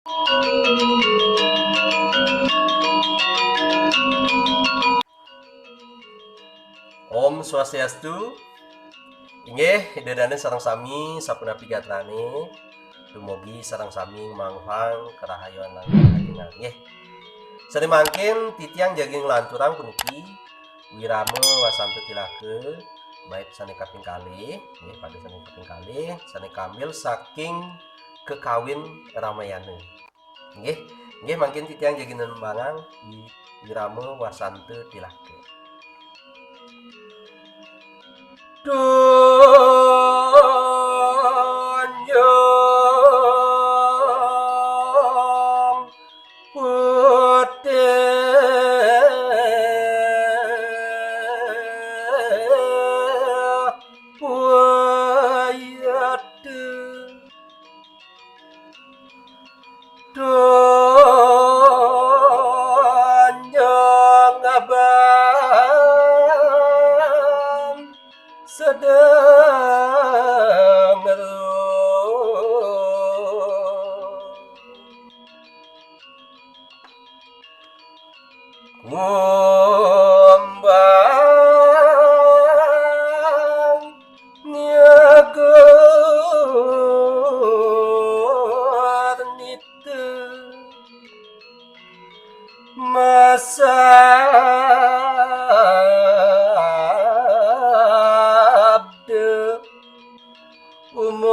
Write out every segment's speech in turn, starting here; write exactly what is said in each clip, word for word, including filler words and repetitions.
Om Swastiastu. Inggih, Ida Dané sareng sami sapunapi gatrané, dumugi sareng sami ngmanggih karahayuan lan karahajengan, nggih. Sané mangkin titiang jagi nglanturang puniki Wirama Wasanta Tilaka, bait sané kaping kalih, nggih, pada sané kaping kalih, sané kambil saking Kakawin Ramayana. Nggih, nggih, mangkin titiang jagi nenembangang Wi-, Wirama Wasanta Tilaka. Tunjung putih puyuh. Tunjung abang sedeng ruh. Kumbang nyegur nita masabda umum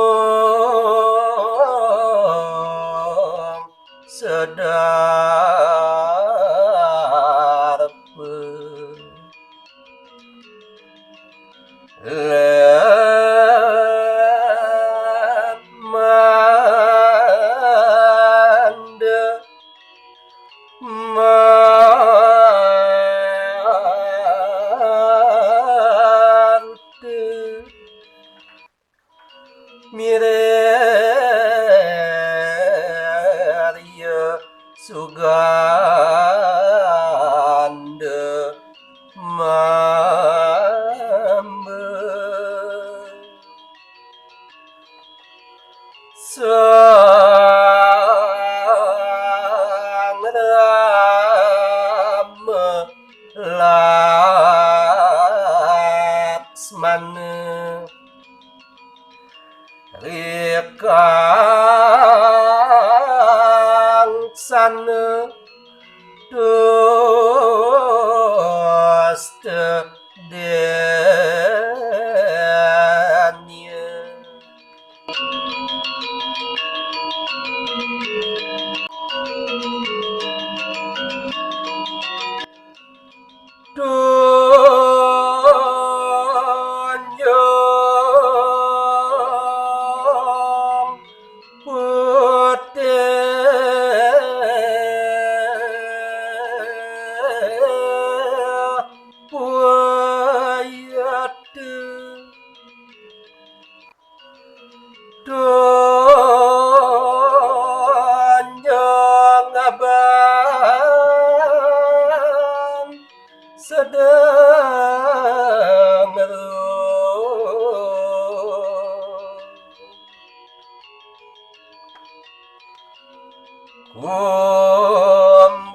sedarpa. Let manda marta mirerya suganda mamba. Sang Rama Laksmana rikangsana dusta danya. Tunjung putih puyuh. Tunjung abang sedeng ruh. Kumbang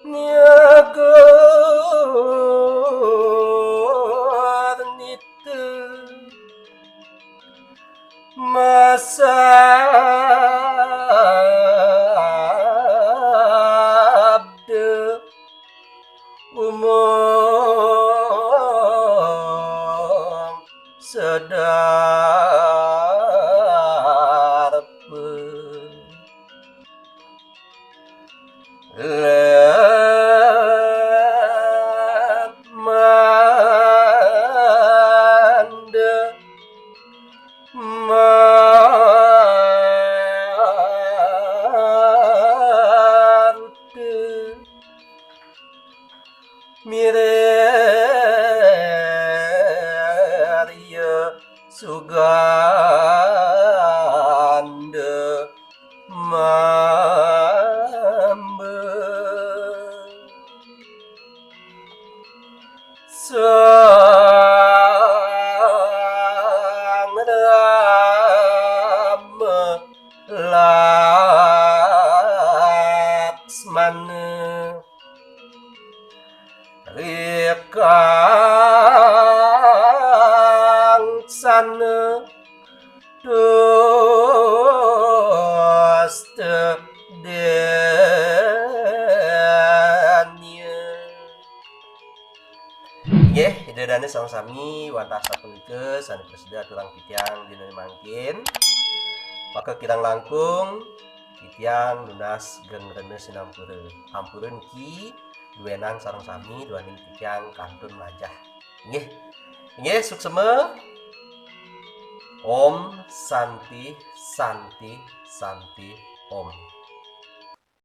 nyegur nita masabda umum sedarpa. Let manda ma Laksmana Rikangsana Dusta Danya. Nggih, Ida Dane sareng sami wantah sapunika sane prasida aturang titiang dina mangkin. Maka kirang langkung titiang nunas geng rena sinampura. Ampura niki duenan sareng sami duaning titiang kantun majah. Nggih. Nggih, suksema. Om Santi, Santi, Santi, Om.